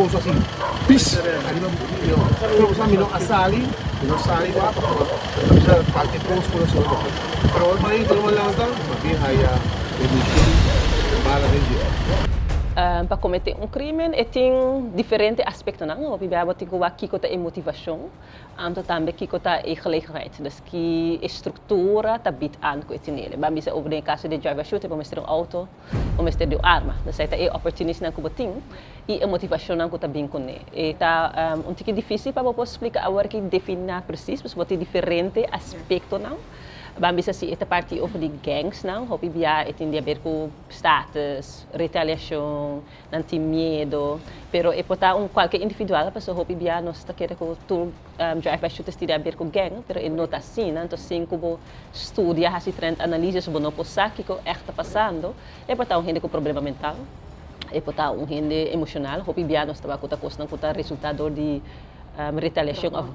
Kos así, pis, ariba mi no. Pero bo sa mi no a sali, mi no sali wak pasobra mi ta bisa kualke kos por a solo. Pero ora mi a entra lanta, mi a bin haya e mishon bala den dje. Pa kometé un krímen e tin diferente aspektonan. Hopi bia bo tin ku wak kiko ta e motivashon, anto tambe kiko ta e gelegenheid. Dus ki e struktura ta bit an ku e tinele. Ban bisa over den e kaso di drive by shooting bo mester un outo. Bo mester di un arma. Dus ei ta e opportunisnan ku bo tin i e motivashonnan ku ta bin kuné. E ta un tiki difísil pa bo por splika awor ki definá presis pasobra bo tin diferente aspektonan. Ban bisa si e ta parti over di gangsnan, hopi bia e tin di aber ku status, retaliashon, nan tin miedo, pero e por ta un kualke individual pasobra hopi bia nos ta kere ku tur Drive by shooters tin di haber ku gang, pero e no ta asina. Anto sin ku bo studia, hasi trend analysis, bo no por sa kiko ègt ta pasando. E por ta un hende ku problema mental, e por ta un hende emoshonal. Hopi bia nos ta wak ku ta kosnan ku ta resultá dor di retaliashon òf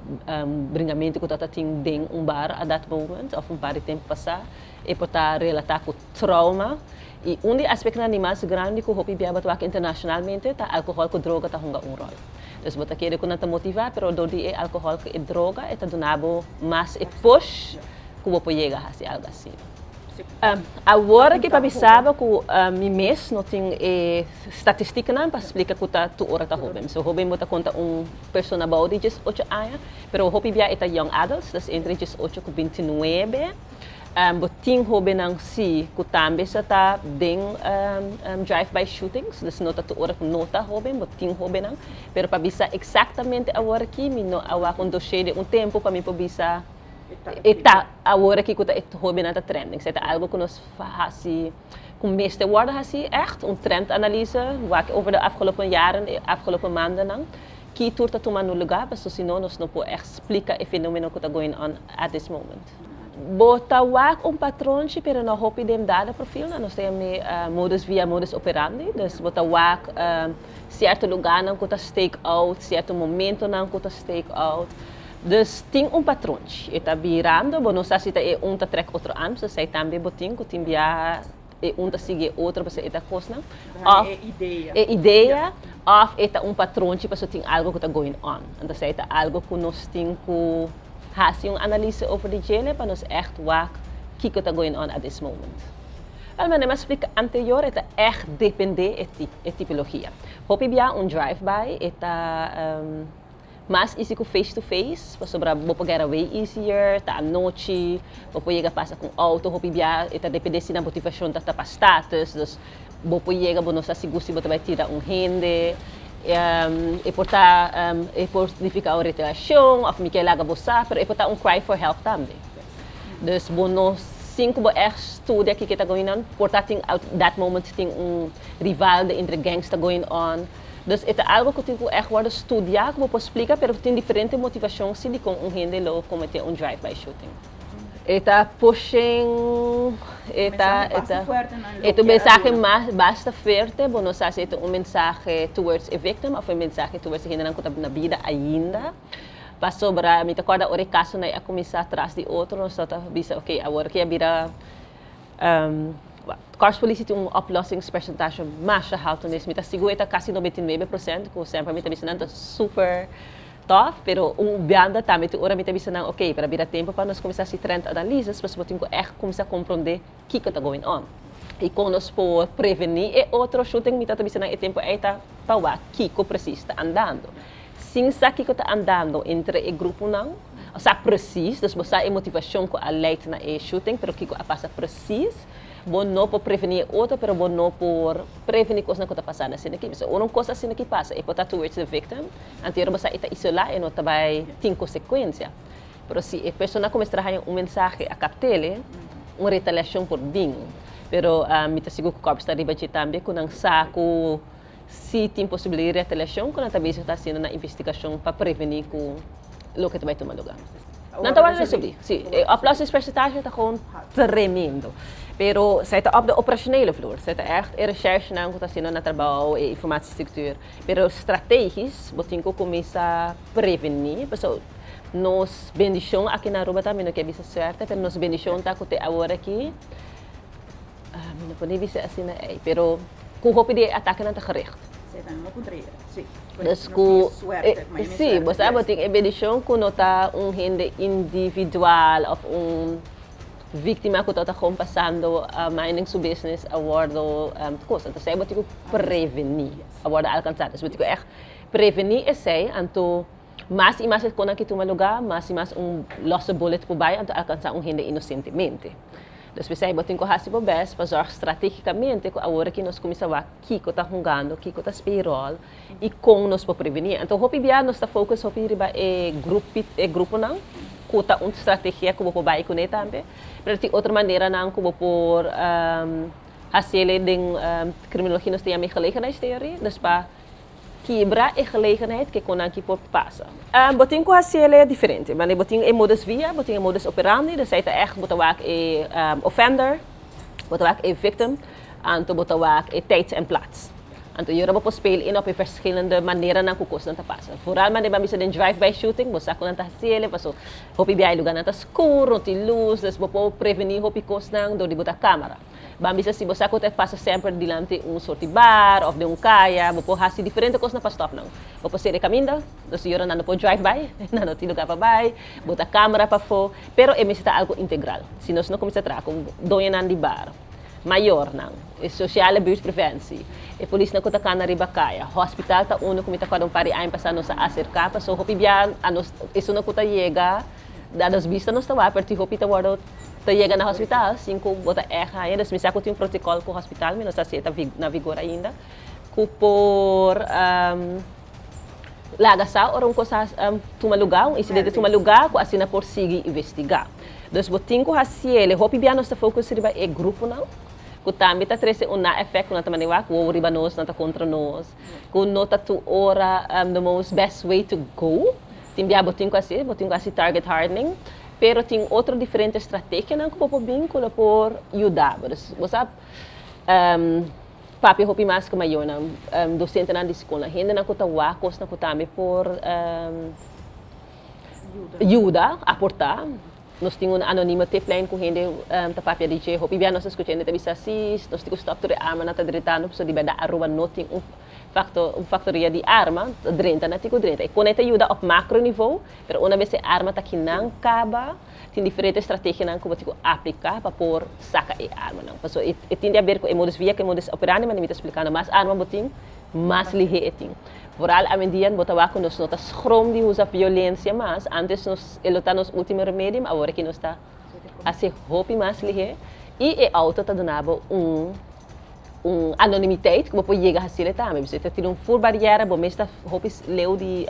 bringamentu ku ta tin den un bar at that moment òf un par di tempu pasá. E por ta relatá ku trauma. I un di e aspektonan di mas grandi ku hopi bia bo ta wak internashonalmente ta alkohòl ku droga ta hunga un ròl. Dus bo ta kere ku nan ta motivá, pero dor di e alkohòl ku e droga e ta duna bo mas e push ku bo por yega hasi algu asina. Awor aki pa bisa bo ku mi mes no tin e statistikanan pa splika ku ta tur ora ta hóben. So hóben bo ta konta un persona bou di 18 aña, pero hopi bia e ta young adults, dus entre 18 ku 29. Bo tin hobennan si ku tambe sa ta den drive by shootings, dus no ta tur ora ku no ta hoben, bo tin hobennan, pero pa bisa eksaktamente awor aki mi no a wak un doshé den un tempu pa mi por bisa e ta awor aki ku ta e hobennan ta trending. Esei ta algu ku nos hasi, ku mester wòrdu hasi ègt, un trend analyse, wak over de afgelopen jaren, e afgelopen maandennan, ki tur ta tumando lugá, pasobra si no nos no por ègt splika e fenomeno ku ta going on at this moment. Bo ta wak un patronchi pero no hopi den dada profil nan nos ta yam'e modus via modus operandi dus bo ta wak cierto lugarnan cu ta stake out cierto momentonan cu ta stake out dus tin un patronchi e ta birando bo no sa si ta e un ta trek otro an so esey tambe bo tin cu tin biaha e un ta sigui e otro pasobra e ta cosnan of e idea of e ta un patronchi pasobra tin algo cu ta going on anto esey ta algo cu nos tin cu Hasi un analise over di djele pa nos ègt wak kiko ta going on at this moment. Wel, manera mi a splika anterior e ta ègt dependé e e tipologia. Hopi bia un drive by e ta mas easy ku face to face pasobra bo por get away easier, ta anochi, bo por yega pasa ku un auto, hopi bia e ta dependé si nan motivashon ta pa status, dus Bo por yega, bo no sa sigur si bo ta bai tira un hende. E por ta, e por significa un retaliacion of mi kier laga bo sa, pero e por ta un cry for help tambe. Dus bo no, sin cu bo echt studia kiko ta going on, por ta tin at that moment tin un rival entre gangs ta going on. Dus e ta algo cu tin cu echt wordo studia cu bo por splica, pero tin diferente motivacion si dicon un hende lo comete un drive by shooting. E ta pushing, e ta, e ta, e ta un mensahe mas basta fuerte, bo no sa si e ta un mensahe towards e victim of un mensahe towards e hendenan ku ta na bida ainda. Pasobra mi ta kòrda ora e kasonan a kuminsá tras di otro nos tabata bisa ok awor ke a bira Korpspolitie tin un oplossingspercentage masha haltu mes, mi ta sigur e ta kasi 99% ku semper mi ta bisa nan ta super Tòf, pero un banda tambe tin ora mi ta bisa nan, ok, pero a bira tempu pa nos kuminsá hasi trend analysis, pasobra bo tin ku ègt kuminsá komprondé kiko ta going on. I kon nos por prevení e otro shooting, mi ta ta bisa nan e tempu ei ta pa wak kiko presis ta andando. Sin sa kiko ta andando entre e gruponan, o sa presis, dus bo sa e motivashon ku a leid na e shooting, pero kiko a pasa presis, bo no por prevení e otro, pero bo no por prevení kosnan ku ta pasando asina aki. Pasobra ora un kos asina aki pasa, e por ta towards the victim, Anto ora bo sa e ta isolá e no ta bai tin konsekuensia. Pero si e persona kuminsá traha un mensahe a kapt'el, un retaliashon por bin. Pero mi ta sigur ku Korps ta riba dje tambe ku nan sa ku si tin posibilidat di retaliashon ku nan ta bezig ta hasiendo nan investigashon pa prevení ku loke ta bai tuma lugá. Nan ta wòrdu resolví, si. E oplossingspercentage ta gewoon tremendo. Pero esei ta op de operationele vloer. Esei ta ègt e reshèrshenan ku ta hasiendo na trabou, e informatiestructuur. Pero strategisch bo tin cu cuminsa preveni, pasobra nos bendicion aki na Aruba ta, mi no kier bisa suerte, pero nos bendicion ta cu te awor aki, mi no por ni bisa asina ey, pero cu hopi di e atakenan ta gericht. Dus ku si, bo sa bo tin e bendishon ku no ta un hende individual òf un víktima ku ta gewoon pasando minding su business a wòrdu kos. Anto esei bo tin ku prevení a wòrdu alkansá. Dus bo tin ku ègt prevení esei anto mas i mas e konan ki tuma lugá, mas i mas un losse bullet por bai anto alkansá un hende inosentemente. Dus p'esei bo tin ku hasi bo bèst pa zòrg stratégikamente ku awor aki nos kuminsá wak kiko ta hungando, kiko ta speel ròl i kon nos por prevení. Anto hopi bia nos ta focus hopi riba e grupi e gruponan ku ta un strategia ku bo por bai kuné tambe, pero tin otro maneranan ku bo por hasiel den kriminologia nos ta yama e gelegenheidstheorie, dus pa kibra e gelegenheid ke kon nan ki por pasa. Bo tin ku hasiel diferente, manera bo tin e modus via, bo tin e modus operandi, dus ei ta ègt bo ta wak e offender, bo ta wak e victim, anto bo ta wak e tijd en plaats. Anto yora bo por speel in op e verschillende maneranan ku kosnan ta pasa. Vooral manera bo a bisa den drive by shooting, bo sa ku nan ta hasi el, paso hopi biaha e lugarnan ta skur, no tin lus, dus bo por preveni hopi kosnan dor di bo ta kamera. Bo a bisa si bo sa ku ta pasa semper dilanti un sorti bar of den un kaya, bo por hasi diferente kosnan pa stop nan. Bo por sera e kaminda, dus yora nan no por drive by, nan no tin lugar pa bai, bo ta kamera pafó, pero e mester ta algo integral. Si nos no kuminsá traha ku doñonan di bar, mayornan, e sociale buurtpreventie, e polisnan ku ta kana riba kaya, hospital ta unu ku mi ta kòrda un par di aña pasá nos a aserká pasobra hopi bia a nos esunnan ku ta yega na nos bista nos ta wak pero tin hopi ta wòrdu ta yega na hospital sin ku bo ta ègt haña dus mi sa ku tin un protokòl ku hospital mi no sa si e ta na vigor ainda ku por Laga sa ora un kos a tuma lugá, un insidente tuma lugá ku asina por sigui investigá. Dus bo tin ku hasiel, e hopi bia nos ta focus riba e gruponan ku tambe ta trese un na-effect ku nan ta manda wak wow riba nos, nan ta kontra nos, ku no ta tur ora the most best way to go. Tin bia bo tin ku hasi, bo tin ku hasi target hardening, pero tin otro diferente strategianan ku bo por bin ku lo por yuda bo. Dus bo sa. Papia hopi mas ku mayornan, dosentenan di skolnan, hendenan ku ta wak kosnan ku tambe por yuda, aportá. Nos tin un anonimo tiplijn ku hende ta papia di dje. Hopi bia nos ta skucha hende ta bisa si nos tin ku stòp tur e armanan ta drentando pasobra di bèrdat Aruba no tin un un faktoria di arma, ta drenta nan tin ku drenta. E kon e ta yuda op makro nivo, pero una bes e arma ta kinan kaba. Tin diferente strategianan ku bo tin ku apliká pa por saka e armanan. Pasobra e tin di aber ku e modus via ku e modus operandi, manera mi ta splikando. Mas arma bo tin, mas lihé e tin. Vooral awendia bo ta wak ku nos no ta schroom di usa violensia mas. Antes nos e lo ta nos ultimo remedio, ma awor aki nos ta hasi hopi mas lihé. I e outo ta duna bo un un anonimiteit ku bo por yega hasiel tambe. Pasobra e ta tira un ful bariera, bo mes ta hopi leu di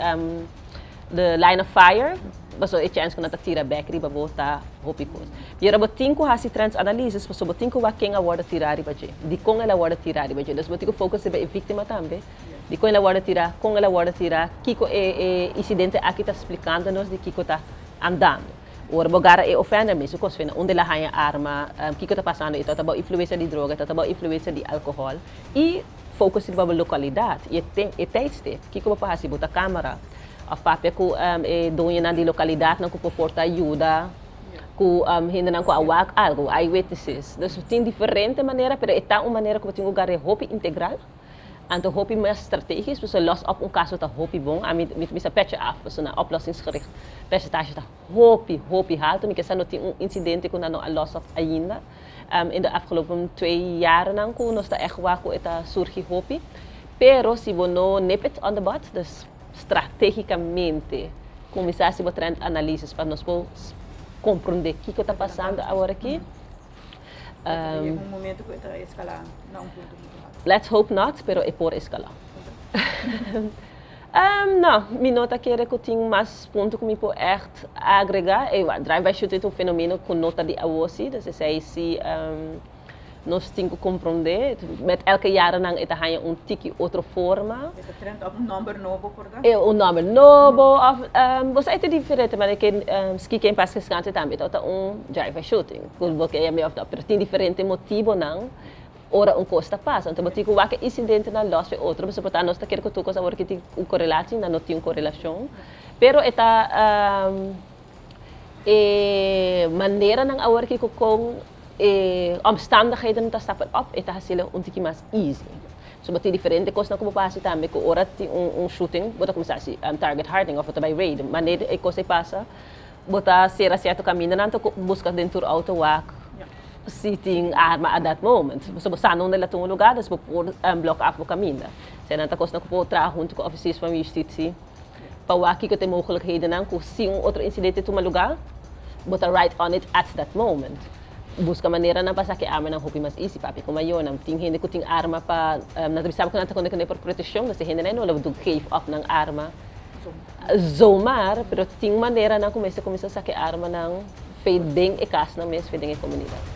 the line of fire, pasobra e chèns ku nan ta tira bèk riba bo ta hopi kos. Pero bo tin ku hasi trends analysis pasobra bo tin ku wak ken a wòrdu tirá riba dje, dikon el a wòrdu tirá riba dje. Dus bo tin ku focus riba e víktima tambe, dikon el a wòrdu tirá, kon el a wòrdu tirá, kiko e e insidente aki ta splikando nos di kiko ta andando. Ora bo gara e ofender mesun kos, fena unda el a haña arma, kiko ta pasando, e ta tabao influensia di droga, e ta tabao influensia di alkohòl i focus riba bo lokalidat i e tijdstip, kiko bo por hasi, bo ta kamera òf papia ku e doñonan di lokalidatnan ku por por ta yuda ku hendenan ku a wak algu, eyewitnesses. Dus tin diferente manera pero e ta un manera ku bo tin ku gar'é hopi integral, anto hopi mas strategisch, pasobra los op un kaso ta hopi bon, ami mi ta bisa petje af, pasobra na oplossingsgericht percentage ta hopi hopi haltu, mi ke sa no tin un insidente ku nan no a los op ainda. In de afgelopen twee jarennan ku nos ta ègt wak ku e ta surgi hopi. Pero si bo no nip it on the bud, dus strategicamente kuminsá hasi bo trend analysis pa nos por komprondé kiko ta pasando aworakí. Un momento ku e ta eskalá na un punto muchu haltu. Let's hope not, pero e por eskalá. No, mi no ta kere ku tin mas punto ku mi por ègt agregá. E drive-by shooting ta un fenomeno ku no ta di awo si, dus esei si nos tin ku komprondé. Met elke jaranan e ta haña un tiki otro forma. E ta trend òf un nòmber nobo por ta? Un nòmber nobo òf bo sa e ta diferente manera ke ski ken pas geskante tambe ta un drive-by shooting ku bo ke yam'é òf no, pero tin diferente motibonan. Ora un kos ta pasa, anto bo tin ku wak e insidentenan lòs fe otro, pasobra por ta nos ta kere ku tur kos awor ki tin un korelatie, nan no tin un korelashon. Pero e ta e maneranan awor ki ku kon e omstandigheden ta stappen op, e ta hasiel un tiki mas easy. So bo tin diferente kosnan ku bo por hasi tambe ku ora tin un shooting bo ta kuminsá hasi target hardening òf bo ta bai raid. Manera e kos ei pasa bo ta sera sierto kamindanan ta buska den tur outo wak si tin arma at that moment. So bo sa na unda el a tuma lugá dus bo por blòk af bo kaminda. Esei nan ta kosnan ku por traha huntu ku ofisiers van Justitie pa wak kiko ta e mogelijkhedennan ku si un otro insidente tuma lugá bo ta right on it at that moment. Buska maneranan pa saki armanan hopi mas easy papia ku mayornan. Tin hende ku tin arma pa nan ta bisa bo ku nan ta konde kuné por protekshon, dus e hendenan no lo do geef op nan arma zomaar, pero tin maneranan ku mester kuminsá saki armanan fe den e kasnan mes, fe den e komunidat.